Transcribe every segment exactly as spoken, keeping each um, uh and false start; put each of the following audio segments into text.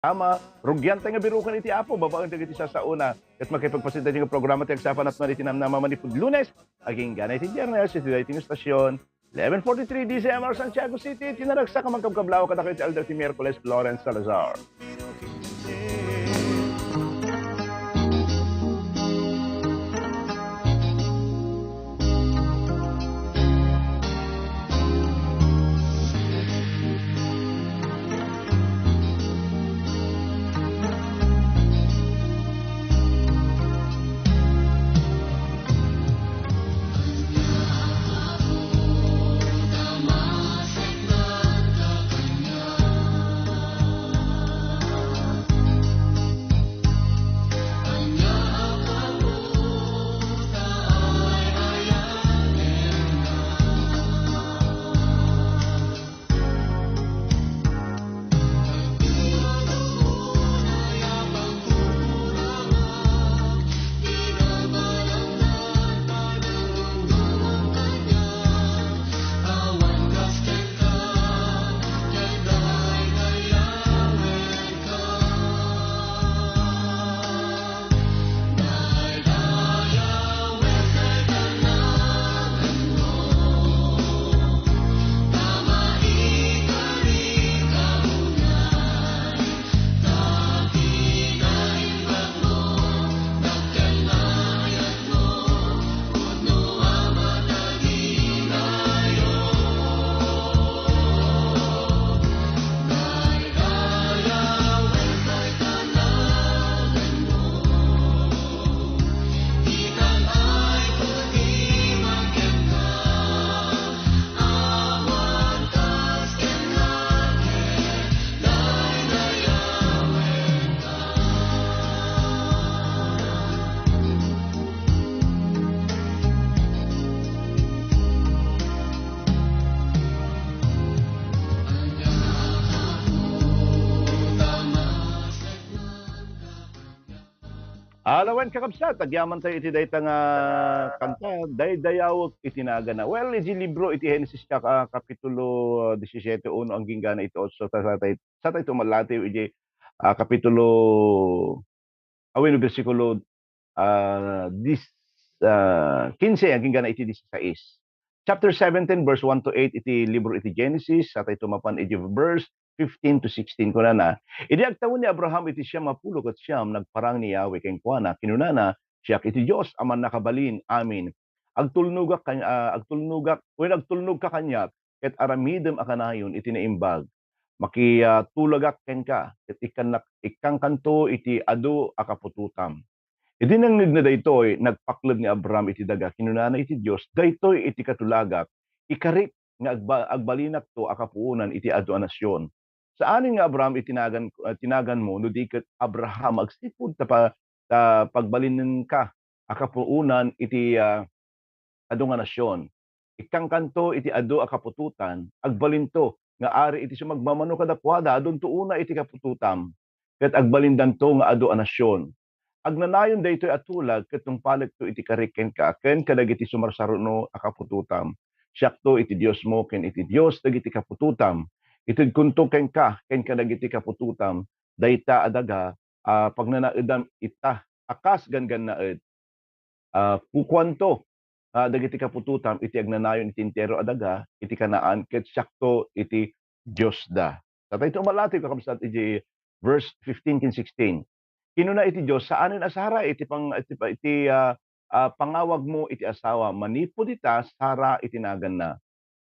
programa, Rugiantay nga Biruken iti Apo, babaen dagiti sasaona. Ket makipagpasidda iti programa ti Agsapa Natman iti namnama manipud Lunes, agingga iti Biernes, iti daytoy nga estasyon, eleven forty-three D Z M R Santiago City, iti naragsak a mangkabkablaw kadakayo ti aldaw ti Miyerkules, Lawrence Salazar. Ala wen, kakabsat, agyaman tayo iti dayta nga kanta, Daydayawek iti Naganna. Well, iti libro iti Genesis, ka-, ah, kapitulo disisiete uno, agingga iti otso, sa, sa tay-, sa tayo tumalatiw iti, ah, kapitulo, awen, bersikulo, ah, dis-, ah, kinse, agingga iti disisais. Chapter seventeen, verse one to eight iti libro iti Genesis, sa tayo tumapan iti verse fifteen to sixteen, kunana, "Idi agtawen ni Abraham iti siam a pulo ket siam, nagparang ni Yahweh kenkuana. Kinunana, 'Siak iti Dios a mannakabalin amin. Agtulnogak kan-, ah, agtulnogak, wen agtulnogka kaniak, ket aramidem a kanayon iti naimbag. Makitulagak kenka, ket ikkannak, ikkankanto iti adu a kaputotam.'" Idi nangngegna daytoy, nagpakleb ni Abraham iti daga. Kinunana iti Dios, "Daytoy iti katulagak, ikarik nga agba-, agbalinakto a kapuonan iti adu a nasion. Saanen nga Abraham iti nagan-, ah, ti naganmo, no di ket Abraham agsipud ta pa-, ta pagbalinenka a kapuonan iti, ah, adu nga nasion. Ikkankanto iti adu a kaputotan, agbalinto nga ari iti sumagmamano kadakuada, adunto una iti kaputotam, ket agbalindanto nga adu a nasion. Agnanayon daytoy a tulag ket tungpalekto iti karik kenka ken kadagiti sumarsaruno a kaputotam. Siakto iti Diosmo ken iti Dios dagiti kaputotam. Itedkonto kenka ken kadagiti kaputotam dayta a daga a pagnanaedam ita a kas gangannaed. Ah, kukuanto, ah, dagiti kaputotam iti agnanayon iti entero a daga iti Canaan, ket siakto iti Diosda." Sa tayo tumalatiw, kakabsat, iti verse fifteen ken sixteen. Kinuna iti Dios, "Saanen a Sara iti pang-, iti pa-, iti, ah, ah, pangawagmo iti asawa. Manipud ita, Sara iti naganna.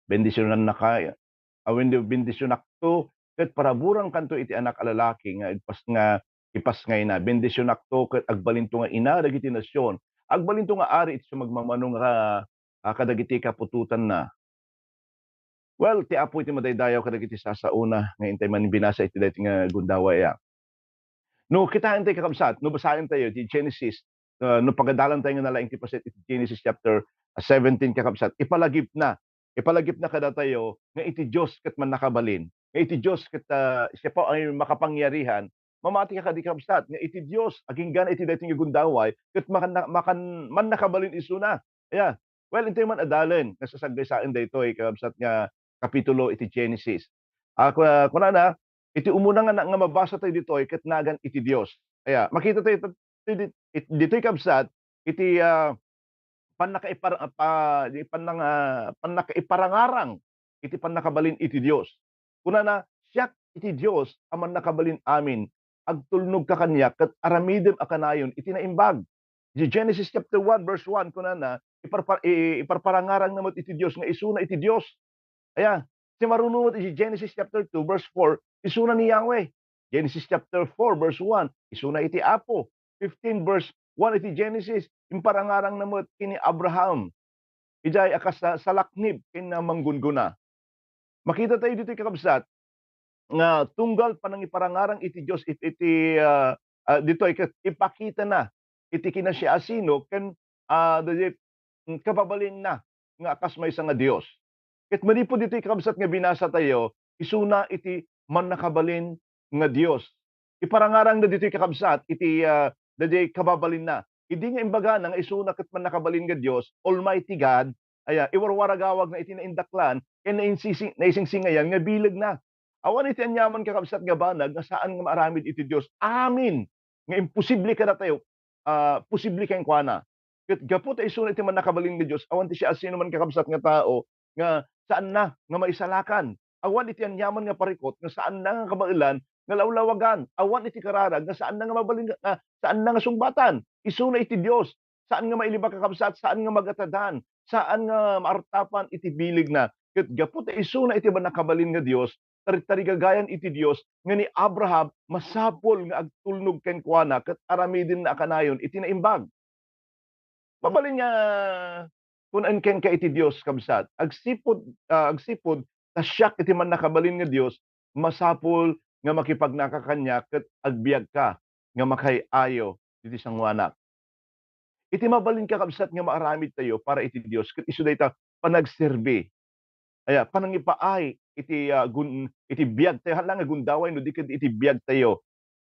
Bendisionannaka, awenno, bendisionakto ket paraburankanto iti anak a lalaki nga igpas-, nga ipasngayna. Bendisionakto ket agbalinto nga ina dagiti nasion. Agbalinto nga ari iti sumagmamano nga, ah, kadagiti kaputotanna." Well, ti Apo iti madaydayaw kadagiti sasaona nga intay man binasa iti daytoy nga gundaway, a. No kitaentayo, kakabsat, no basaentayo ti Genesis, ah, no pagadalantayo nga nalaing ti paset iti Genesis chapter seventeen, kakabsat, ipalagipna, ipalagipna kadatayo nga iti Dios ket mannakabalin, nga iti Dios ket, ah, siya po ay makapangyarihan. Mamati ka kadi, kakabsat, nga iti Dios, agingga iti daytoy nga gundaway, ket makan-, makan-, mannakabalin isuna. Aya, well, intay man adalen nga sasagaysaen daytoy, kakabsat, nga kapitulo iti Genesis. Ah, ku-, kunana, Iti umuna nga na, nga mabasa tayo ditoy ket nagan iti Dios. Aya, makita tayo ito, ito, it-, ditoy kabsat, iti, ah, pannakaipar-, ah, pa-, di, pannanga-, pannakaiparangarang iti pannakabalin iti Dios. Kunana, "Siak iti Dios a mannakabalin amin, agtulnogka kaniak ket aramidem a kanayon iti naimbag." Iti Genesis chapter one, verse one, kunana, iparpa-, i-, iparparangarangna met iti Dios nga isuna iti Dios. Aya, simaruno met iti Genesis chapter two, verse four, isuna ni Yahweh. Genesis chapter four, verse one, isuna iti Apo. Fifteen, verse one iti Genesis, imparangarangna met ken ni Abraham. Idiay a kas-, salaknib ken a manggungguna. Makita tayo ditoy, kakabsat, nga tunggal panangiparangarang iti Dios it-, iti, ah, ah, ditoy ket ipakitana iti kinasiasino ken, ah, daydi, mm, kababalinna nga a kas maysa nga Dios. Ket manipud ditoy, kakabsat, nga binasa tayo, isuna iti mannakabalin nga Dios. Iparangarangna ditoy, kakabsat, iti, ah, daydi kababalinna. Idi nga imbagana nga isuna ket mannakabalin nga Dios, Almighty God, aya, iwarwaragawagna iti naindaklan ken nainsisi-, naisingsingayan nga bilegna. Awan iti aniaman, kakabsat, nga banag nga saan nga maaramid iti Dios. Amin nga imposible kadatayo, ah, posible kenkuana. Ket gapu ta isuna iti mannakabalin nga Dios, awan ti siasinoman, kakabsat, nga tao nga saanna nga maisalakan. Awan iti aniaman nga parikut nga saanna nga kabaelan nga lawlawagan. Awan iti kararag nga saanna nga mabalin nga, nga saanna nga sungbatan. Isuna iti Dios. Saan nga mailibak, kakabsat, saan nga magatadan, saan nga maartapan iti bilegna. Ket gapu ta isuna iti mannakabalin nga Dios, tari-, tarigagayan iti Dios nga ni Abraham masapul nga agtulnog kenkuana ket aramidenna a kanayon iti naimbag. Mabalin nga kun-an kenka iti Dios, kabsat, agsipud, ah, agsipud ta siak iti mannakabalin nga Dios, masapul nga makipagnaka kaniak ket agbiagka nga makaay-ayo ditoy sangoanak. Iti mabalin, kakabsat, nga maaramid tayo para iti Dios ket isu dayta panagserbi. Aya, panangipaay iti, ah, gun-, iti biag tayo, haan la nga gundaway no di ket iti biag tayo.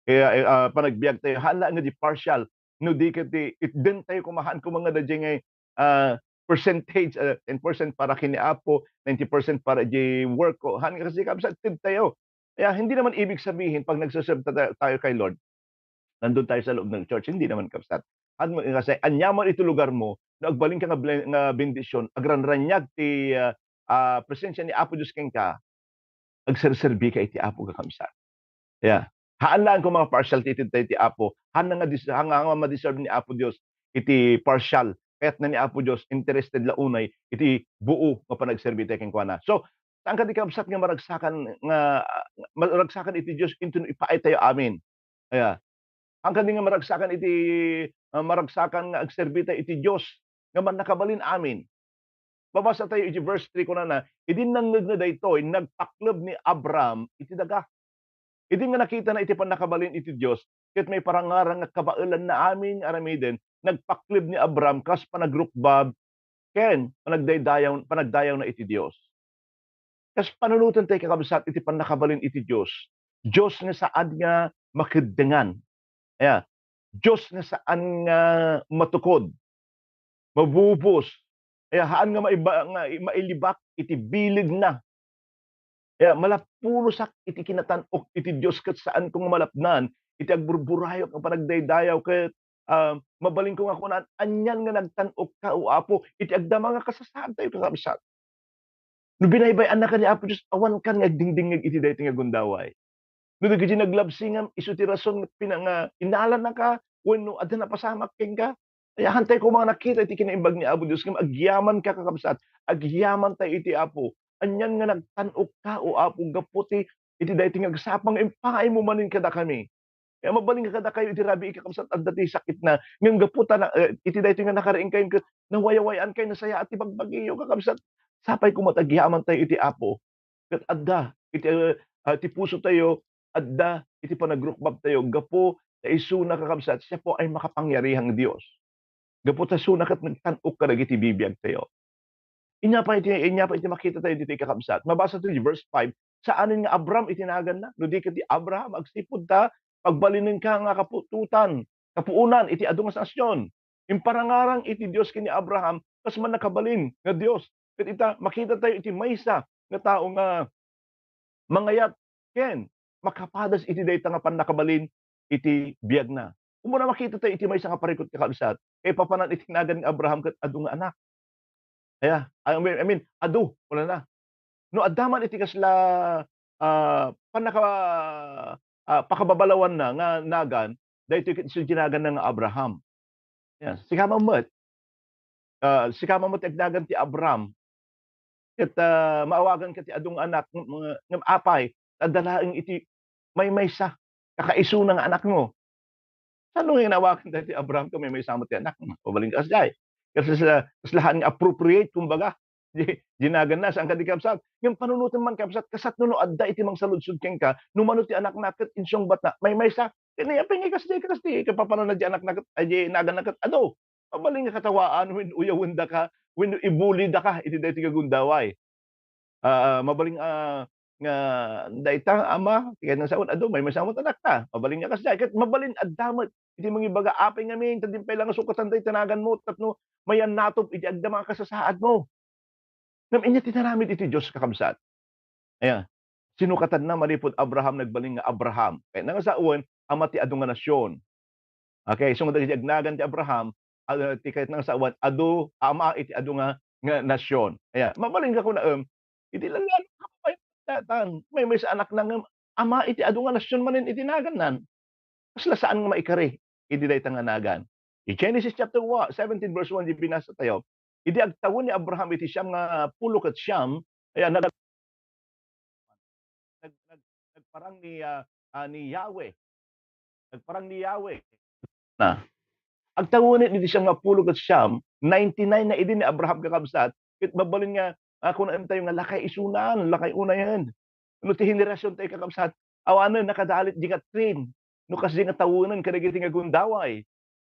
Kaya, eh, ah, panagbiag tayo, haan la nga di partial no di ket di itden tayo koma, haan koma nga daydiay nga, ah, percentage, ah, ten percent para ken ni Apo, ninety percent para di work ko. Haan nga kasi, kabsat, ted tayo. Kaya hindi naman ibig sabihin pag nagse-serve ta-, tayo kay Lord, nandun tayo sa loob ng church, hindi naman, kabsat. At mo-, kasi aniaman iti lugar mo, no agbalin ka nga ble-, nga bendisyon, agranraniag ti, ah, ah, presensya ni Apo Dios kenka, agserserbi ka iti Apo, kakabsat. Yeah. Haan lang kung mga partial ti itedtayo ti Apo, haan nga dis-, haan nga ma-deserve ni Apo Dios iti partial. Kayatna ni Apo Dios, interested la unay iti buo nga panagserbi tayo kenkuana. So, saan kadi, kabsat, nga maragsakan nga, maragsakan iti Dios inton ipaay tayo amin. Aya. Saan kadi nga maragsakan iti, ah, maragsakan nga agserbi tayo iti Dios nga mannakabalin amin. Mabasa tayo iti verse three, kunana, "Idi nangngegna daytoy, nagpakleb ni Abram iti daga." Idi nga nakitana iti pannakabalin iti Dios, ket maiparangarang nga kabaelanna amin nga aramiden, nagpakleb ni Abram kas panagrukbab ken panagdaydayaw-, panagdayawna iti Dios. Kas panunoten tayo, kakabsat, iti pannakabalin iti Dios, Dios nga saan nga makeddengan. Aya, Dios nga saan nga matukod, mabubos. Aya, haan nga maiba-, nga i-, mailibak iti bilegna. Aya, malapulosak iti kinatan-ok iti Dios ket saanko nga malapdan iti agburburayok nga panagdaydayaw ket, ah, mabalinko nga kunan, anian nga nagtan-okka, O Apo, iti agdama nga kasasaadtayo, kakabsat. No binaybay-annaka ni Apo Dios, awankan nga agdingdingngeg iti daytoy nga gundaway. No dagiti naglabsingam, isu ti rason nga pina-, nga inalanaka wenno adda napasamak kenka. Aya, haan tayo koma nga nakita iti kinaimbag ni Apo Dios ngem agyamanka, kakabsat, agyamantayo iti Apo. Anian nga nagtan-okka, O Apo, gapu ti iti daytoy nga agsapa nga impaaymo manen kadakami. Kaya mabalin nga kadakayo iti rabii, kakabsat, adda ti sakitna. Ngem gapu ta na, eh, iti daytoy nga nakariingkayo ket nawayaway-ankayo, nasayaat ti bagbagiyo, kakabsat. Sapay koma ta agyamantayo iti Apo. Ket adda iti, eh, ah, ti pusotayo, adda iti panagrukbabtayo gapu ta isuna, kakabsat, siya po ay makapangyarihang Dios. Gapu ta isuna ket nagtan-ok kadagiti bibiagtayo. Inya pay iti, inya pay iti makita tayo ditoy, kakabsat. Mabasa tayo di verse five, saanen nga Abram iti naganna, no di ket di Abraham, agsipud ta pagbalinenka nga kaputotan, kapuonan iti adu nga nasion. Imparangarang iti Dios ken ni Abraham kas mannakabalin nga Dios. Ket ita, makita tayo iti maysa nga tao nga mangayat ken makapadas iti dayta nga pannakabalin iti biagna. Umuna makita tayo iti maysa nga parikut, kakabsat, kaipapanan iti nagan nga Abraham ket adu nga anak. Aya, I mean, I mean, adu, wala na. No adda man iti kasla, ah, pannaka-, ah, pakababalawanna nga nagan, daytoy ket isu ti naganna nga Abraham. Yan, sika man met. Ah, sika man met ti agnagan ti Abraham. Ket, ah, maawagan ka ti adu nga anak, ng-, mga, ngem apay, adda laeng iti maymaysa, kakaisuna nga anakmo. Saan nga inawagan daytoy Abraham ket maymaysa met ti anak? Mabalin ka kasdiay. Kas-, kas-, kaslahan nga appropriate, kumbaga, di, di naganna, saan kadi, kabsat? Ngem panunoten man, kabsat, kasatno no adda iti mangsaludsod kenka, no mano ti anakna ket insungbatna, maymaysa, ket ni apay nga kasdiay, kasdiay, kaipapananna di anakna ket, ay, di naganna ket adu. Mabalin nga katawaan wenno uyawendaka wenno ibulidaka iti daytoy nga gundaway. Ah, mabalin, ah, nga dayta nga ama, ti kayatna nga sawen, adu, maymaysa met ti anakna. Mabalin nga kasdiay. Ket mabalin adda met iti mangibaga, apay ngamin, ta dinak pay la nga sukatan dayta naganmo tapno mayannatop iti adda makasasaadmo. Ngem ania ti inaramid iti Dios, kakabsat? Aya, sinukatanna manipud Abraham, nagbalin nga Abraham. Kayatna nga sawen, ama ti adu nga nasion. Okay, isu nga dagiti agnagan ti Abraham, ah, ti kayatna nga sawen, adu, ama iti adu nga, nga nasion. Aya, mabalin nga kunaem, iti laeng nga kababayan daytan, maymaysa anakna ngem ama iti adu nga nasion manen iti naganna. Kasla saan nga maikari iti dayta nga nagan. I Genesis chapter wa-, seventeen verse one, di binasa tayo, idi agtawen ni Abraham iti siam nga pulo ket siam, aya, nag-, nag-, nag-, nagparang ni, ah, ah, ni Yahweh. Nagparang ni Yahweh. Na. Agtawen iti siam nga pulo ket siam, ninety-nine na idi ni Abraham, kakabsat, ket mabalin nga, ah, kunaentayo nga lakay isunan, lakay unayen. No ti henerasiontayo, kakabsat, awanen, nakadalit di nga train. No kasdi nga tawenen kadagiti nga gundaway.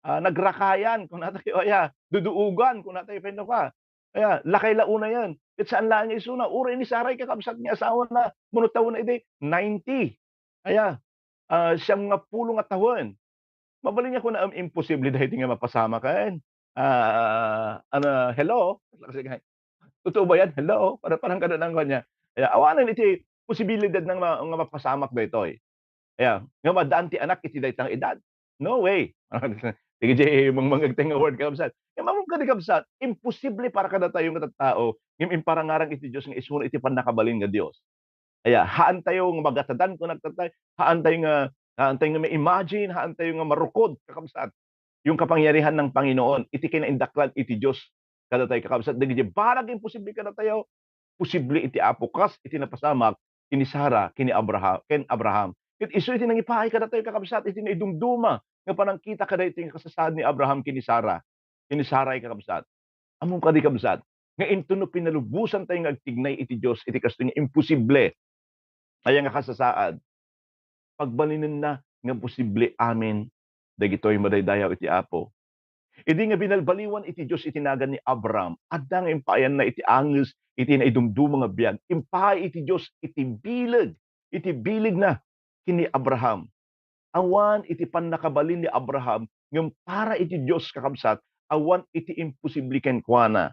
Ah, nagrakayan, kunatayo, aya, duduogan, kunatayo, wenno ka. Aya, lakay la unayen. Ket saan laeng nga isuna. Uray ni Sarai, kakabsat, nga asawana, mano tawena idi, ninety. Aya, ah, siam nga pulo nga tawen. Mabalin nga kunaem, imposible daytoy nga mapasamaken. Ah, ano, hello? Kasi nga, totoo ba yan? Hello? Para, parang ganun ang kanya. Aya, awanen iti posibilidad nga ma-, nga mapasamak daytoy. Aya, nga maddaan ti anak iti dayta nga edad. No way. Dagiti mangmangegtay nga word, kabsat. Ngem ammom kadi, kabsat, imposible para kadatayo nga tattao, ngem imparang ngarang iti Dios nga isuna iti pannakabalin nga Dios. Aya, haantayo nga magatadan, kunatayo, haantayo nga, haantayo nga ma-imagine, haantayo nga marukod, kakabsat, yung kapangyarihan ng Panginoon, iti kinaindaklan iti Dios kadatayo, kakabsat. Dagiti barang imposible kadatayo, posible iti Apo, kas iti napasamak ken ni Sara, ken ni Abraham, ken Abraham. Ket isu iti nangipaay kadatayo, kakabsat, iti naidumduma nga panangkita kadaytoy nga kasasaad ni Abraham ken ni Sara, ken ni Sarai, kakabsat. Ammom kadi, kabsat, nga inton no pinalubosantayo nga agtignay iti Dios iti kastoy nga imposible, aya nga kasasaad, pagbalinenna nga posible amin dagitoy madaydayaw iti Apo. Idi nga binalbaliwan iti Dios iti nagan ni Abraham, adda nga impaayanna iti anges iti naidumduma nga biag. Impaay iti Dios iti bileg, iti bilegna ken ni Abraham. Awan iti pannakabalin ni Abraham, ngem para iti Dios, kakabsat, awan iti imposible kenkuana.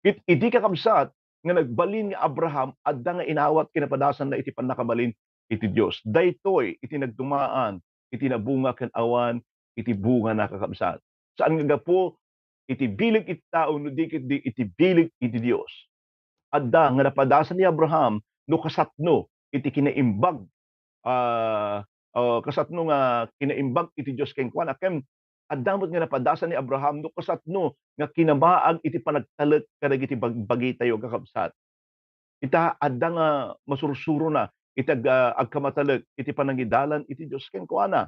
Ket idi, kakabsat, nga nagbalin nga Abraham, adda nga inawat kinapadasanna iti pannakabalin iti Dios. Daytoy iti nagdumaan iti nabunga ken awan iti bungana, kakabsat. Saan nga gapu iti bileg iti tao, no di ket di iti bileg iti Dios. Adda nga napadasan ni Abraham no kasatno iti kinaimbag, ah, ah, kasatno nga kinaimbag iti Dios kenkuana, ken adda met nga napadasan ni Abraham no kasatno nga kinamaag iti panagtalek kadagiti bagbagitayo, kakabsat. Ita, adda nga masursurona iti ag-, ah, agkamatalek iti panangidalan iti Dios kenkuana.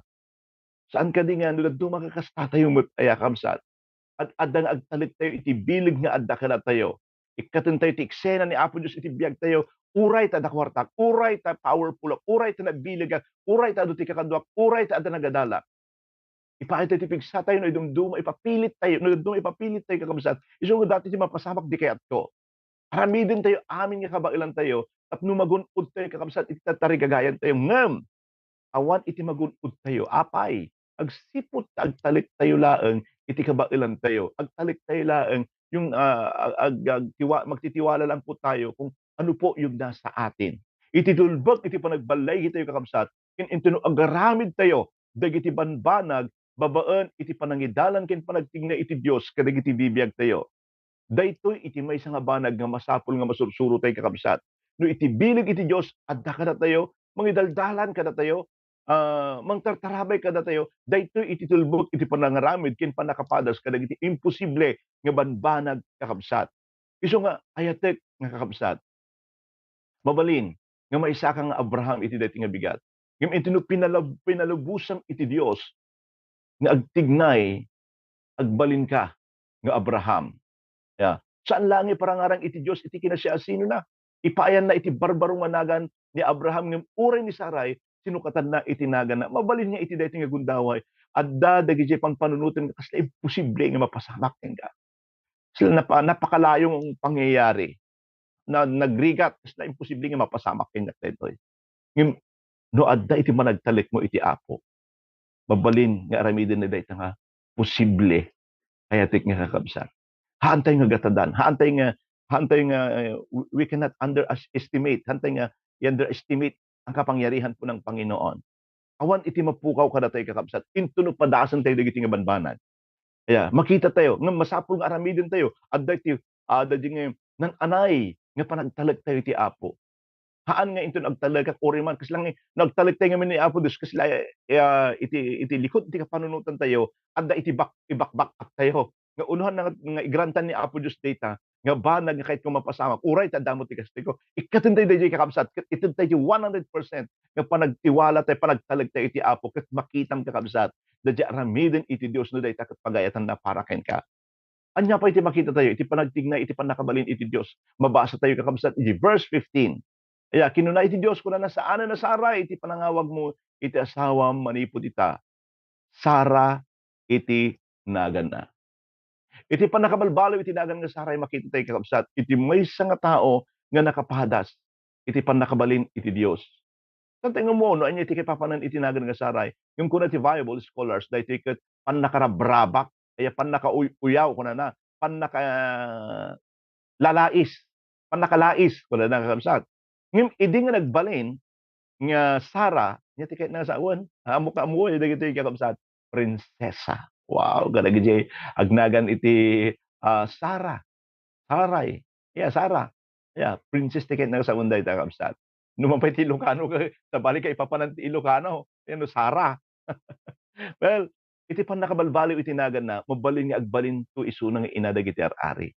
Saan kadi nga no dadduma nga kastatayo met aya, kabsat? Ad-, adda nga agtalektayo iti bileg nga adda kadatayo. Ikkatentayo ti eksena ni Apo Dios iti biagtayo. Uray ta adda kuartak, uray ta powerfulak, uray ta nabilegak, uray ta adu ti kakaduak, uray ta adda nagadalak. Ipaaytayo ti pigsatayo no idumduma, ipapilittayo, no dadduma ipapilittayo, kakabsat. Isu nga daytoy ti mapasamak di kayatko. Aramidentayo amin nga kabaelantayo tapno magun-odtayo, kakabsat, iti tatarigagayantayo. Ngem awan iti magun-odtayo. Apay? Agsipud ta agtalektayo laeng iti kabaelantayo. Agtalektayo laeng yung, ah, ag-, ag-, tiwa-, magtitiwala lang po tayo kung ano po yung nasa atin. iti tulbek iti panagballay ditayo, kakabsat, ken intono agaramid tayo dagiti banbanag babaen iti panangidalan ken panagtigna iti Dios kadagiti bibiagtayo. Daytoy iti maysa nga banag nga masapul nga masursuro tay, kakabsat. No iti bileg iti Dios, adda kadatayo, mangidaldalan kadatayo, ah, mangtartarabay kadatayo, daytoy iti tulbek iti panangaramid ken pannakapadas kadagiti imposible nga banbanag, kakabsat. Isu nga ayatek nga kakabsat, mabalin nga maisaka nga Abraham iti daytoy nga bigat. Ngem intono pinalab-, pinalubosam iti Dios nga agtignay, agbalinka nga Abraham. Ya. Saan laeng nga iparangarang iti Dios iti kinasiasinona. Ipaayanna iti barbaro nga nagan ni Abraham ngem uray ni Sarai, sinukatanna iti naganna. Mabalin nga iti daytoy nga gundaway, adda dagiti panpanunoten nga kasla imposible nga mapasamak kenka. Sila napa-, napakalayo nga pangyayari. Na, nagrigat, kasla imposible nga mapasamak kenka daytoy. Ngem, no adda iti panagtalekmo iti Apo, mabalin nga aramiden na dayta nga posible. Ayatek nga kakabsat. Haantay nga gatadan, haantay nga, haantay nga, eh, we, we cannot underestimate, haantay nga i-underestimate ang kapangyarihan po ng Panginoon. Awan iti mapukaw kadatayo, kakabsat. Intono padasen tayo dagiti nga banbanag. Ya, makita tayo nga masapul nga aramiden tayo. Adda iti, adda di nga nan-anay nga panagtalek tayo iti Apo. Haan nga inton agtalekak, uray man, kasla nga nagtalek tayo ngamin ni Apo Dios, kasla, eh, iti, iti likod ti kapanunotan tayo, adda iti bak-, ibakbak-ak tayo. Nga unuhan na nga, nga igrantan ni Apo Dios dayta, nga banag nga kayatko mapasamak, uray ta damo ti kastiko. Ikkaten tayo daydiay, kakabsat, ket ited tayo ti one hundred percent nga panagtiwala tayo, panagtalek tayo iti Apo, ket makitam, kakabsat, daydiay aramiden iti Dios no dayta ket pagayatanna para kenka. Ania pay ti makita tayo iti panagtignay iti pannakabalin iti Dios? Mabasa tayo, kakabsat, iti verse fifteen. Aya, kinuna iti Dios, kunana, "Saanen a Sarai iti panangawagmo iti asawam manipud ita. Sara iti naganna." Iti pannakabalbaliw iti nagan nga Sarai, makita tayo, kakabsat, iti maysa nga tao nga nakapadas iti pannakabalin iti Dios. Saan tayo nga ammo no ania ti kaipapanan iti nagan nga Sarai? Ngem kuna ti Bible scholars, daytoy ket pannakarabrabak, aya, pannakauy-uyaw, kunana, pannaka-, lalais, pannakalais, kunana, kakabsat. Ngem idi nga nagbalin nga Sara, ania ti kayatna nga sawen? Ammoka, ammo dagitoy, kakabsat, prinsesa. Wow, kadagiti agnagan iti, ah, Sara. Sarai. Yeah, Sara. Yeah, princess ti kayatna nga sawen dayta, kabsat. No mapay ti Ilocano ka, sabali kaipapanan ti Ilocano. Yan, no, Sara. Well, iti pannakabalbaliw iti naganna, mabalin nga agbalinto isuna nga ina dagiti ar-ari.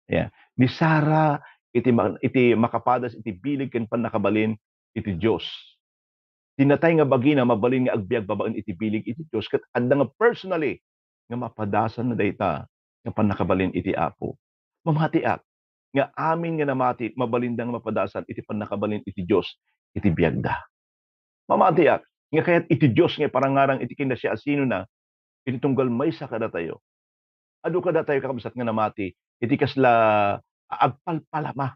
Yeah. Ni Sara, iti ma-, iti makapadas iti bileg ken pannakabalin iti Dios. Ti natay nga bagina mabalin nga agbiag babaen iti bileg iti Dios, ket adda nga personally nga mapadasanna dayta nga pannakabalin iti Apo. Mamatiak nga amin nga namati, mabalinda nga mapadasan iti pannakabalin iti Dios iti biagda. Mamatiak nga kayat iti Dios nga iparangarang iti kinasiasinona iti tunggal maysa kadatayo. Adu kadatayo, kakabsat, nga namati iti kasla agpalpalama.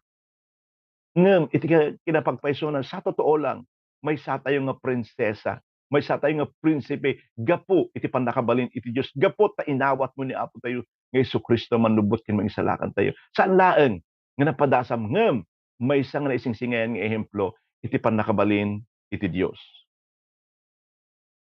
Ngem iti ka-, kinapagpaysonan, sa totoo lang, maysatayo nga prinsesa, maysatayo nga prinsipe gapu iti pannakabalin iti Dios, gapu ta inawatmo ni Apo tayo nga Jesu-Cristo, Mannubbot ken Mangisalakan tayo. Saan laeng nga napadasam, ngem maysa nga naisingsingayan nga ehemplo iti pannakabalin iti Dios.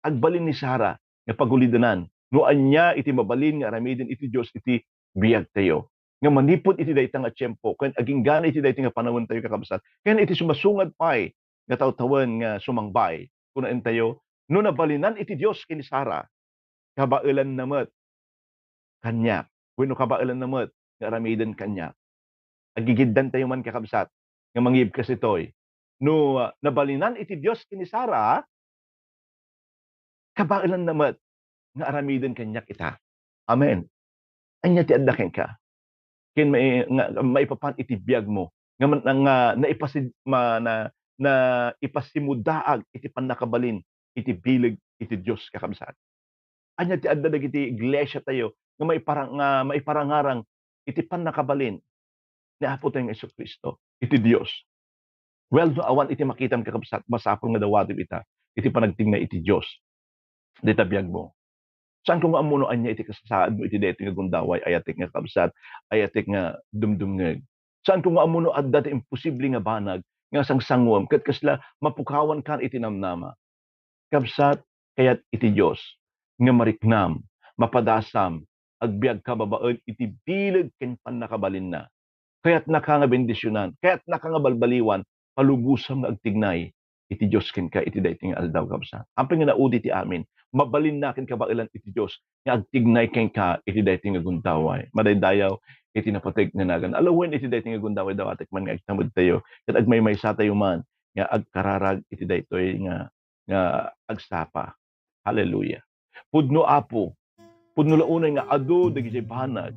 Agbalin ni Sara nga pagulidanan no ania iti mabalin nga aramiden iti Dios iti biagtayo. Nga manipud iti dayta nga tiempo, ken aginggana iti dayta nga panawentayo, kakabsat, ken iti sumasungad pay nga tawtawen nga sumangbay, kunaentayo, no nabalinan iti Dios ken ni Sara, kabaelanna met kaniak, wenno kabaelanna met nga aramiden kaniak. Agigiddantayo man, kakabsat, nga mangyegkas itoy. No, ah, nabalinan iti Dios ken ni Sara, kabaelanna met nga aramiden kaniak ita. Amen. Ania ti adda kenka? Ken mai-, nga, maipapan iti biagmo nga man-, nga naipasi-, ma-, na, naipasimudaag iti pannakabalin iti bileg iti Dios, kakabsat. Ania ti adda dagiti iglesiatayo nga maiparang-, nga maiparangarang iti pannakabalin ni Apotayo nga Jesu-Cristo, iti Dios? Well, no awan iti makitam, kakabsat, masapul nga dawatem ita iti panagtignay iti Dios. Dita biagmo. Saanko nga ammo no ania iti kasasaadmo iti daytoy nga gundaway, ayatek nga kabsat, ayatek nga dumdumngeg. Saanko nga ammo no adda ti imposible nga banag nga sangsanguem, ket kasla mapukawankan iti namnama. Kabsat, kayat iti Dios nga mariknam, mapadasam, agbiagka babaen iti bileg ken pannakabalinna. Kayatnaka nga bendisionan, kayatnaka nga balbaliwan, palubosam nga agtignay iti Dios kenka iti daytoy nga aldaw, kabsat. Apay nga naudi ti amin, mabalinna ken kabaelan iti Dios nga agtignay kenka iti daytoy nga gundaway. Madaydayaw iti napateg nga nagan. Ala wen iti daytoy nga gundaway, dawatek man nga agtamedtayo ket agmaymaysatayo man nga agkararag iti daytoy nga, nga agsapa. Hallelujah. Pudno, Apo. Pudno la unay nga adu dagiti banag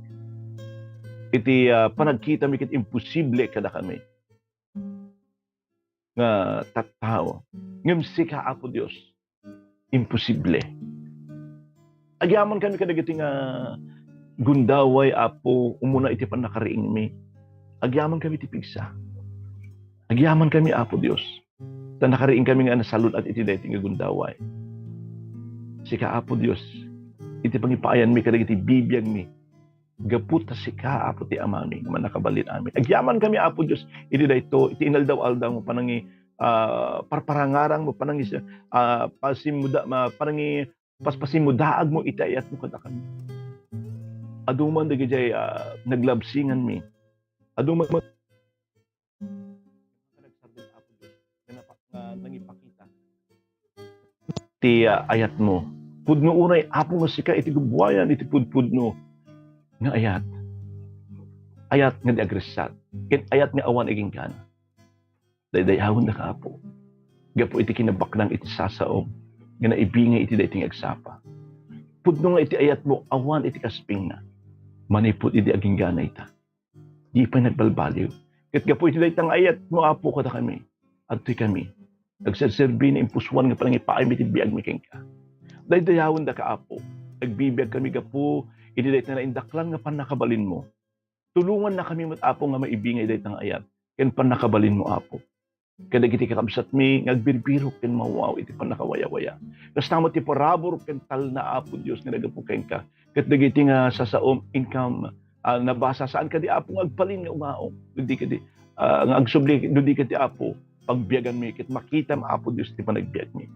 iti, ah, panagkitami ket imposible kadakami nga tattao. Ngem sika, Apo Dios, imposible. Agyamankami kadagiti nga gundaway, Apo, umuna iti pannakariingmi. Agyamankami iti pigsa. Agyamankami, Apo Dios, ta nakariingkami nga nasalun-at iti daytoy nga gundaway. Sika, Apo Dios, iti pangipaayanmi kadagiti bibiagmi, gapu ta sika, Apo, ti Amami nga mannakabalin amin. Agyamankami, Apo Dios, iti daytoy, iti inaldaw-aldaw mo panangi-, ah, parparangarang mo panangi-, ah, pasimmuda-, ma-, panangi-, paspasimmudaag mo iti ayat mo kadakami. Adu man dagidiay, ah, naglabsinganmi. Adu man nga napa-, nga nangipakita ti, ah, ayatmo. Pudno unay, Apo, nga sika iti gubbuayan iti pudpudno nga ayat. Ayat nga di agressat, ken ayat nga awan aginggana. Daydayawendaka, Apo, gapu iti kinabaknang iti sasaom nga naibingay iti daytoy nga agsapa. Pudno nga iti ayatmo awan iti kaspingna. Manipud idi aginggana ita, di pay nagbalbaliw. Ket gapu iti dayta nga ayatmo, Apo, kadakami, adtoy kami agserserbi nga impusuan nga panangipaaymi ti biagmi kenka. Daydayawendaka, Apo. Agbibiag kami gapu iti dayta naindaklan nga pannakabalinmo. Tulongannakami met, Apo, nga maibingay dayta nga ayat ken pannakabalinmo, Apo, kadagiti kakabsatmi nga agbirbirok ken mawaw iti pannakawayawaya. Kasta met ti parabur ken talna, Apo Dios, nga naggapu kenka. Ket dagiti nga sasaom, inkam, ah, nabasa, saan kadi, Apo, nga agbalin nga umaom. Dudi kadi, ah, nga agsubli, dudi kadi, Apo, pagbiaganmi, ket makitam, Apo Dios, ti panagbiagmi.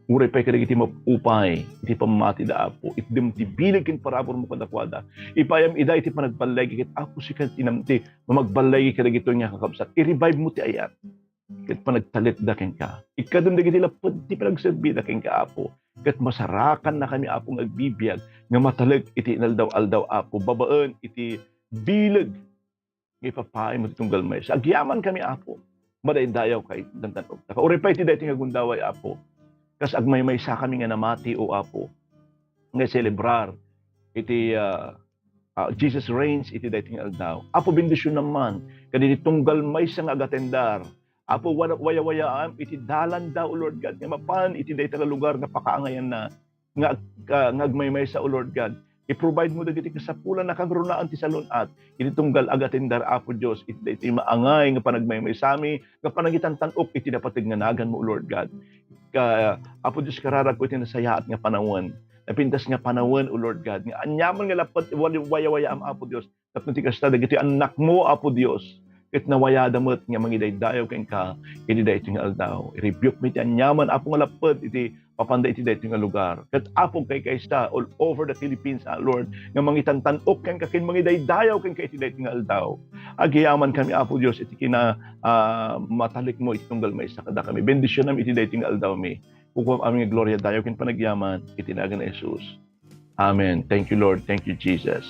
Uray pay kadagiti maupay iti pammatida, Apo. Itdem ti bileg ken paraburmo kadakuada. Ipayam ida iti panagballigi, ket, Apo, sika ti nam-, ti mamagbaligi kadagitoy nga kakabsat. I-revive mo ti ayat ket panagtalitda kenka. Ikkadem dagiti lapped ti panagserbida kenka, Apo, ket masarakannakami, Apo, nga agbibiag nga matalek iti inaldaw-aldaw, Apo, babaen iti bileg nga ipapaaymo ti tunggal maysa. Agyamankami, Apo. Madaydayawka iti tan-, tan-, uray pay iti daytoy nga gundaway, Apo. Kas agmaymaysakami nga namati, O Apo, nga selebrar iti, ah, ah, Jesus reigns iti daytoy nga aldaw. Apo, bendisionam man kadagiti tunggal maysa nga agatendar. Apo, wada-, wayawayaam iti dalanda, O Lord God, nga mapan iti dayta nga lugar nga pakaangayanna nga ag-, ka-, nga agmaymaysa, O Lord God. I-provide mo dagiti kasapulan a kangrunaan ti salun-at iti tunggal agatendar, Apo Dios, iti daytoy maangay nga panagmaymaysami, nga panangitantan-ok iti napateg nga naganmo, O Lord God. Ka-, Apo Dios, kararagko iti nasayaat nga panawen, napintas nga panawen, O Lord God, nga aniaman nga lapped, wali-, wayawayaam, Apo Dios, tapno ti kasta, dagiti annakmo, Apo Dios, ket nawayada met nga mangidaydayaw kenka iti daytoy nga aldaw. I-rebuke mi ti aniaman, Apo, nga lapped iti papanda iti daytoy nga lugar. Ket, Apo, kaykaysa all over the Philippines, ah, Lord, nga mangitantan-ok kenka ken mangidaydayaw kenka iti daytoy nga aldaw. Agyamankami, Apo Dios, iti kina-, ah, matalekmo iti tunggal maysa kadakami. Bendisionam iti daytoy nga aldawmi. Kukuam amin nga gloria, dayaw ken panagyaman iti nagan ni Jesus. Amen. Thank you, Lord. Thank you, Jesus.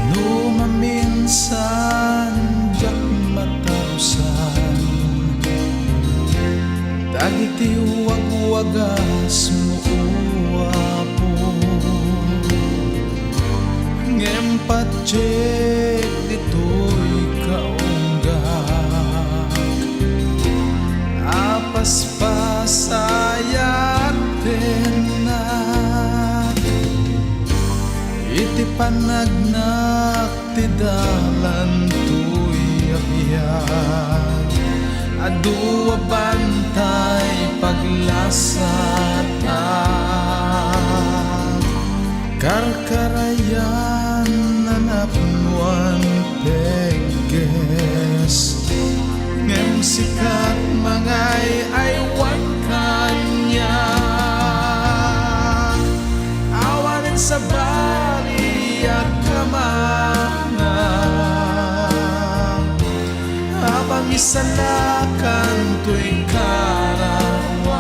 No maminsan diak matarusan dagiti wagwagasmo, O Apo, ngem patiek ditoy kaunggak a paspasayatennak iti panagnak ti dalan toy a biag. Adu a bantay paglasat a karkarayan a napnoan pegges, ngem sikat mangay-aywan kaniak. Awanen sabali a kamangam a pangisalakan toy kararuam.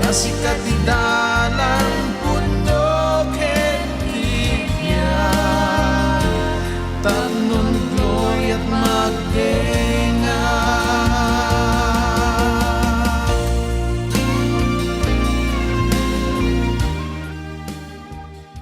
Ta sika ti dalan, pudno ken ti biag, tapno gloria ti agdengngeg.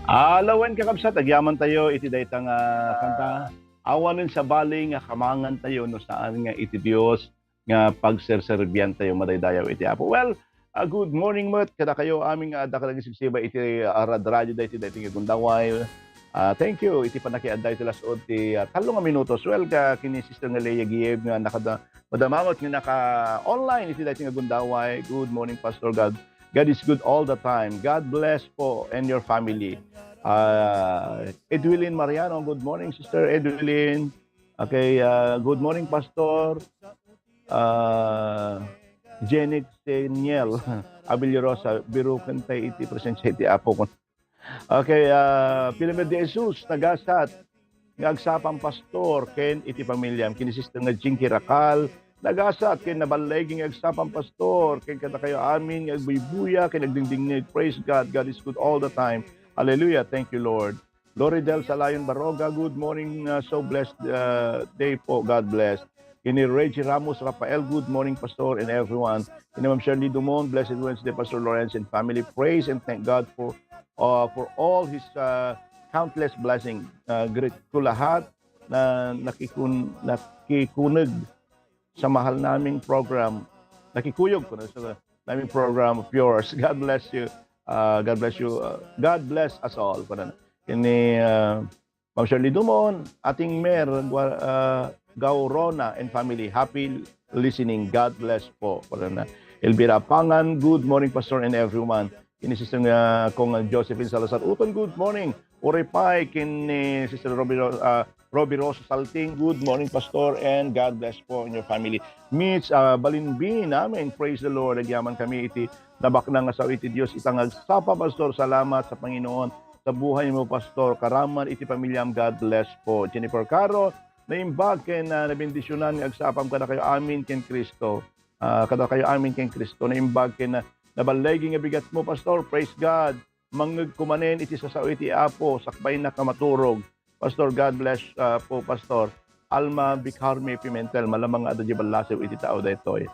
Ala wen, kakabsat, agyamantayo iti dayta nga kanta. Awanen sabali nga kamangantayo no saan nga iti Dios nga pagserserbiantayo madaydayaw iti Apo. Well, ah, good morning met kadakayo amin nga adda kadagiti sibsiba iti, ah, rad-, radyo daytoy, daytoy nga gundaway. Ah, thank you iti pannakiadda iti las-ud ti, ah, tallo nga minutos. Well, ka, kini Sister nga Leia Gieb nga nakada-, madama met nga naka-online iti daytoy nga gundaway. Good morning, Pastor. God, God is good all the time. God bless po and your family. Ah, Edwilin Mariano, good morning, Sister Edwilin. Okay, ah, good morning, Pastor. Ah, Janet Seniel Abilirosa, biruken tayo iti presensya iti Apo ko. Okay, ah, Pilamer de Jesus, nagasat nga agsapam, Pastor, ken iti pamilyam. Kini Sister nga Jinky Racal, nagasat ken naballigi nga agsapam, Pastor, ken kadakayo amin nga agbuybuya ken agdingdingngeg. Praise God. God is good all the time. Hallelujah. Thank you, Lord. Loridel Salayon Baroga, good morning, uh, so blessed, uh, day po, God bless. Ini Reggie Ramos Rafael, good morning, Pastor, and everyone. Ini Ma'am Shirley Dumon, blessed Wednesday, Pastor Lawrence and family. Praise and thank God for, uh, for all his, uh, countless blessing. Uh, greet ko lahat na nakikun-, nakikuneg sa mahal naming program. Nakikuyog ko na sa naming program of yours. God bless you. Uh, God bless you. Uh, God bless us all. Kunan. Ini, uh, Ma'am Shirley Dumon, Ating Mer, Gua-, uh, Gaurona and family. Happy listening. God bless po. Kunan. Elvira Pangan, good morning, Pastor and everyone. Ini Sister nga Kong Josephine Salazar Uton, good morning. Uray pay ken ni Sister Robbie Ro-, ah, Robbie Rosa Salting, good morning, Pastor, and God bless po in your family. Mitch, ah, Balinbin, amen. Praise the Lord. Agyaman kami iti nabaknang nga sao iti Dios. Ita nga agsapa, Pastor, salamat sa Panginoon sa buhay mo, Pastor. Karaman iti pamilyam, God bless po. Jennifer Caro, naimbag ken, ah, nabendisionan nga agsapam kadakayo amin ken Cristo. Ah, kadakayo amin ken Cristo. Naimbag ken, ah, naballigi nga bigat mo, Pastor. Praise God. Mangngegko manen iti sasao iti Apo, sakbaynak nga maturog. Pastor, God bless, ah, po, Pastor. Alma Bicarme Pimentel, malamang nga adda di ballasew iti tao daytoy.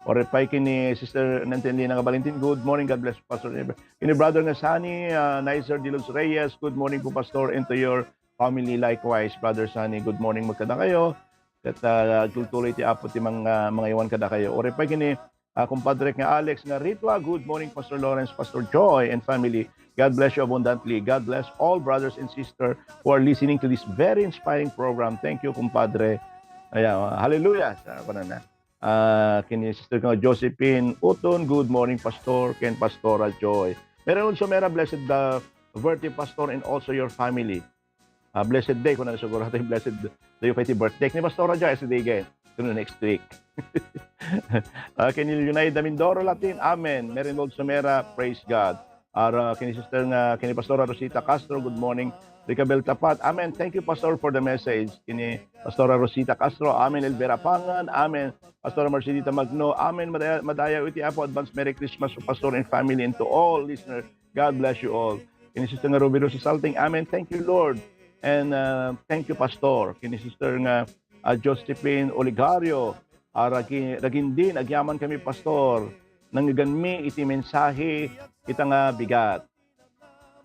Uray pay ken ni Sister Nantenlina nga Valentin, good morning, God bless, Pastor. Ken ni Brother nga Sani, ah, Nicer de los Reyes, good morning po, Pastor, and to your family likewise, Brother Sani, good morning, magkadakayo. Ket, ah, agtultuloy ti Apo ti mang-, ah, mangaywan kadakayo. Uray pay ken ni, ah, kumpadre nga Alex nga Ritua, good morning, Pastor Lawrence, Pastor Joy, and family. God bless you abundantly. God bless all brothers and sisters who are listening to this very inspiring program. Thank you, kumpadre. Ayan, ah, hallelujah. Sa, ano na. Ah, ken ni Sister nga Josephine Uton, good morning, Pastor, ken Pastora Joy. Meron also, Mera, blessed, uh, birthday, Pastor, and also your family. Ah, blessed day, kuna siguro ito'y blessed day pay ti birthday ni Pastora Joy, si Digay. Kuno next week. Ah, ken ni Leonida Mindoro Latin, amen. Meron also, Mera, praise God. Ara, ken ni Sister nga, ken ni Pastora Rosita Castro, good morning. Ricabel Tapat, amen. Thank you, Pastor, for the message. Ken ni Pastora Rosita Castro, amen. Elvira Pangan, amen. Pastora Marcelita Magno, amen. Madaya-, madayaw iti Apo, advance Merry Christmas to Pastor and family and to all listeners. God bless you all. Ken ni Sister nga Ruby Rose Salting, amen. Thank you, Lord. And, uh, thank you, Pastor. Ken ni Sister nga, uh, Josephine Oligario, ah, ragi-, ragindin, agyaman kami, Pastor. Nangngegmi iti mensahe ita nga bigat.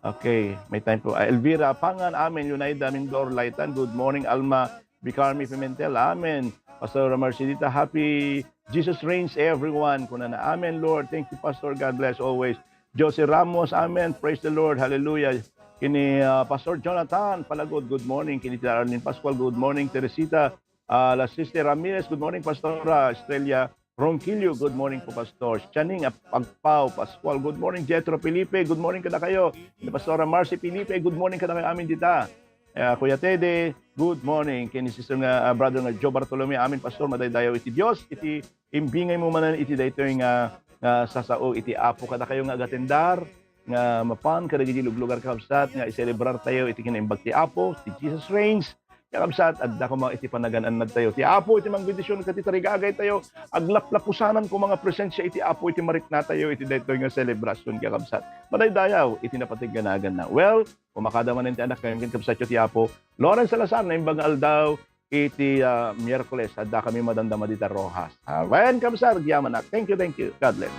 Okay, may time po. Ah, Elvira Pangan, amen. Yunaida Mindor Laitan, good morning. Alma Bicarmi Pimentel, amen. Pastor Marcelita, happy Jesus reigns, everyone. Kunana, amen, Lord. Thank you, Pastor. God bless always. Jose Ramos, amen. Praise the Lord. Hallelujah. Kini, ah, Pastor Jonathan Palagod, good morning. Kini Tita Arlene Pascual, good morning. Teresita Ah, la Sister Ramirez, good morning, Pastora. Estrella Ronquillo, good morning po, Pastor. Sianing Ap-, Agpao Pascual, good morning. Jethro Felipe, good morning kadakayo. Ni Pastora Marcy Felipe, good morning kadakayo amin dita. Ah, Kuya Tede, good morning. Ken ni Sister nga, ah, Brother nga Joe Bartolome, amin, Pastor, madaydayaw iti Dios, iti imbingay mo manen iti daytoy nga, nga sasao iti Apo kadakayo nga agatendar, nga mapan kadagiti luglugar, kakabsat, nga iselebrar tayo iti kinaimbag ti Apo, ti Jesus Reigns. Kakabsat, adda koma iti panagan-annad tayo. Ti Apo iti mangbendision ket iti tarigagay tayo. Aglaplapusanan koma nga presensia iti Apo iti marikna tayo iti daytoy nga selebrasyon, kakabsat. Madaydayaw iti napateg nga naganna. Well, kumakada manen ti anak ken kabsatyo ti Apo. Lawrence Salazar, naimbag nga aldaw, iti, ah, Miyerkules, adda kami madamdama dita Roxas. Ah, wen, kabsat, agyamanak. Thank you, thank you. God bless.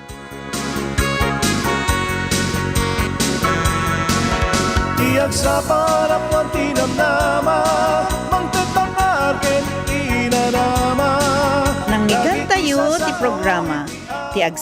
Ti agsapa, napno ti namnama, mangted mangngeg ken inanama. Nangngegentayo ti programa, Ti Agsapa.